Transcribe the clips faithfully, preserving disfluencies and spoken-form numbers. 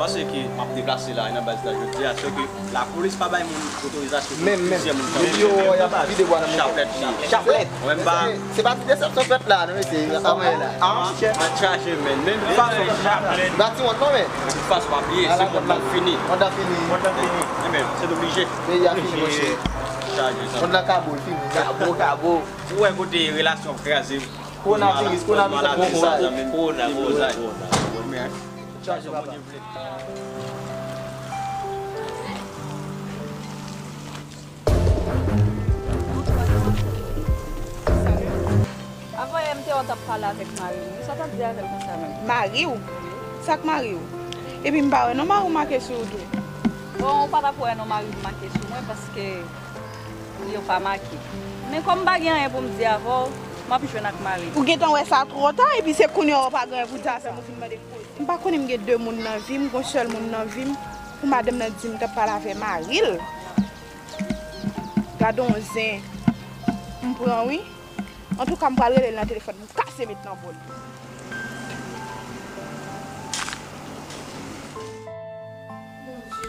Paske m ap deplase la nan baz la jodi a, se ke lapolis pa bay moun otorizasyon pou plizyè moun kanpe. Depi yo wè y ap vide bwa nan men yo. Chaplèt li ye. Chaplèt. Mwen menm pa. Se pa ti desepsyon fèt la non mesye, anyen la. An chaje men. Men de tout fason, pa ti wont non men. De tout fason, pa bliye, se wont lan fini. Wont lan fini. Wont lan fini. Ebyen, se oblije. Peyi a fini monchè. Chaje sa. Wont lan kabo, l fini. Kabo, kabo. Ou wè kote relasyon ap kraze. Kowonaviris, kowonaviris ap fè sa. Kowonaviris. Chaje papa. Avanyè m te wè w t ap pale avèk mari m. Kisa w t ap di avè l konsa menm? Mari w? Sa k mari w? Epi m pa wè non mari w make sou ou tou. Bon, ou pa t ap wè non mari m make sou mwen paske yo pa make. Men kòm m pa gen anyen pou m di avè w, m ap jwenn ak mari m. Ou gentan wè sa twò ta, epi se kounye a w pa gen anyen pou di avè m, ou vin mande m koze. M pa konnen m gen de moun nan vi m, gon sèl moun nan vi m, pou madanm nan di m t ap pale avè mari l. Gade yon zen m pran wi. Antouka, m pral rele l nan telefòn, m kase met nan bòl. Bondye,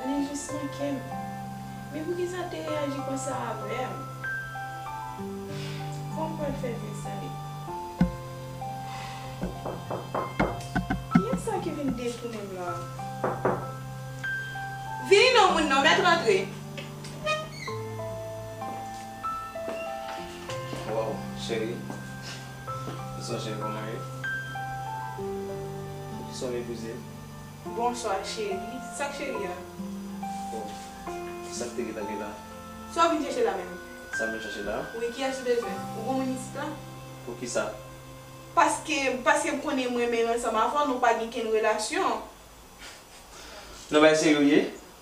li jis manke m. Men poukisa l te reyaji konsa avè m? Kòman m pral fè jwe sa ye? Kiyès sa ki vin detounen m la? Vini non, moun nan, mèt rantre. Waw, cheri. Bonswa, cheri, kòman ye? Kisa w meprizem? Bonswa, cheri. Sa k cheri a? Oh, sa k te gentan gen la? Sa w vin chèche la menm? Sa m vin chèche la? Wi, kiyès ou bezwen? Ou gon moun isit la? Poukisa? Paske, paske m konnen m renmen ansanm avè w, nou pa gen kenn relasyon. Non, bay serye w ye?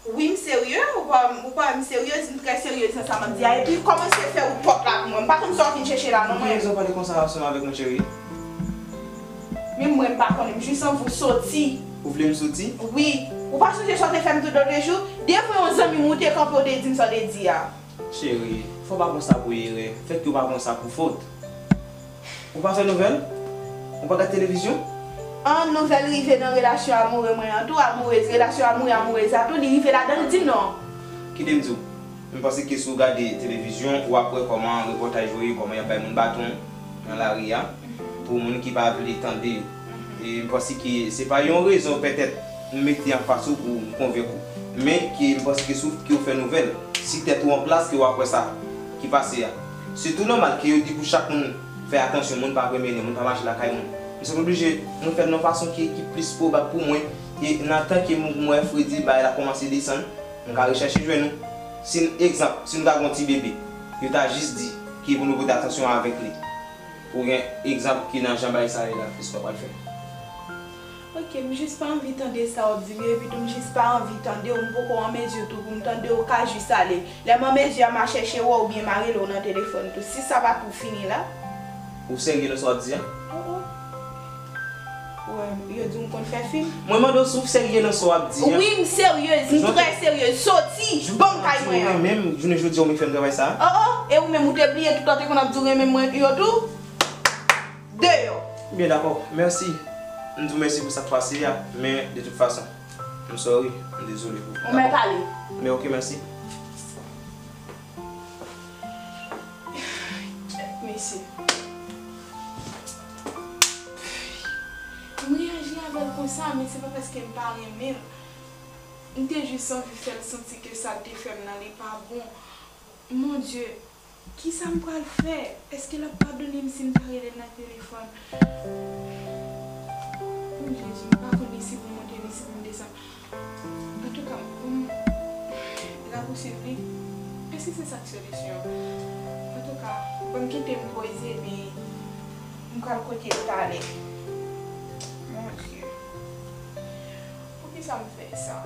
Wi, m serye. Ou kwè, ou kwè m seryez? M trè seryez nan sa m ap di a. Epi, kòmanse fè ou pòt la pou mwen. M pa konn sa w vin chèche la, non, mwen. Poukisa w pale konsa ansanm avèk mwen, cheri? Menm mwen, m pa konnen. M jis anvi w soti. Ou vle m soti? Wi. Ou pa sonje sa w te fè m tou lòt jou? Devan yon zanmi m, ou te kanpe, ou te di m sa w te di a. Cheri, fò w pa pran sa pou erè. Fèt ke w pa pran sa pou fòt. Ou pa fè nouvèl? Ou pa gad televizyon? An, nouvèl rive nan relasyon amoure mwen an tou, amourez, relasyon amoure, amourez la tou, li rive ladan l, di m non. Kite m di w, m panse ke si w gade televizyon, w ap wè kòman repòtaj yo ye, kòman y ap bay moun baton nan lari a, pou moun ki pa vle tande yo. E m panse ke se pa yon rezon petèt m mete anfas ou pou m konvenk ou. Men ke m panse ke si w, ke w fè nouvèl, si tèt ou an plas, ke w ap wè sa ki pase a. Se tou nòmal ke yo di pou chak moun fè atansyon, moun pa pran mennen, moun pa mache lakay moun. M sot oblije mwen fè l nan fason ki, ki plis pwobab pou mwen. E nan tan ke m, m wè Fredi bagay la kòmanse desann, m ka rechèche jwenn ou. Si n, egzanp, si nou ta gen yon ti bebe, yo ta jis di ke pou nou pote atansyon avèk li. Ou gen egzanp ki nan jan bagay sa ye la, kisa w pral fè? Ok, m jis pa anvi tande sa w ap di m yo, epi tou m jis pa anvi tande w, m poko an mezi tou pou m tande w, ka jis ale. Lè m an mezi a, m a chèche w, oubyen m a rele w nan telefòn tou. Si sa pa tou fini la. Ou serye nan sa w ap di a? Oh, oh. Ou wè, yo di w m konn fè fim. Mwen mande w si w serye nan sa w ap di a. Wi, m seryez, m trè seryez. Soti, ban m kay mwen an. Menm jounen jodi a, ou menm fè m travay sa a? Oh, oh, e ou menm ou te bliye tout tan te konn ap di w renmen mwen yo tou? Deyò. Byen, dakò. Mèsi. M di w mèsi pou sa k pase a, men de tout fason, m sorry, m dezole pou. Ou mèt ale. Men ok, mèsi. Mesye. M reyaji avè l konsa, men se pa paske m pa renmen l. M te jis anvi fè l santi ke sa l te fè m nan, li pa bon. Mon Dye, kisa m pral fè? Èske l ap padone m si m ta rele l nan telefòn? O Jezi, m pa konn ni si pou m monte ni si pou m desann. Antouka, m, m, l ap pousuiv li. Èske se sa k solisyon an? Antouka, ban m kite m poze, epi m pral kote l talè. Mon Dye. Poukisa m fè sa?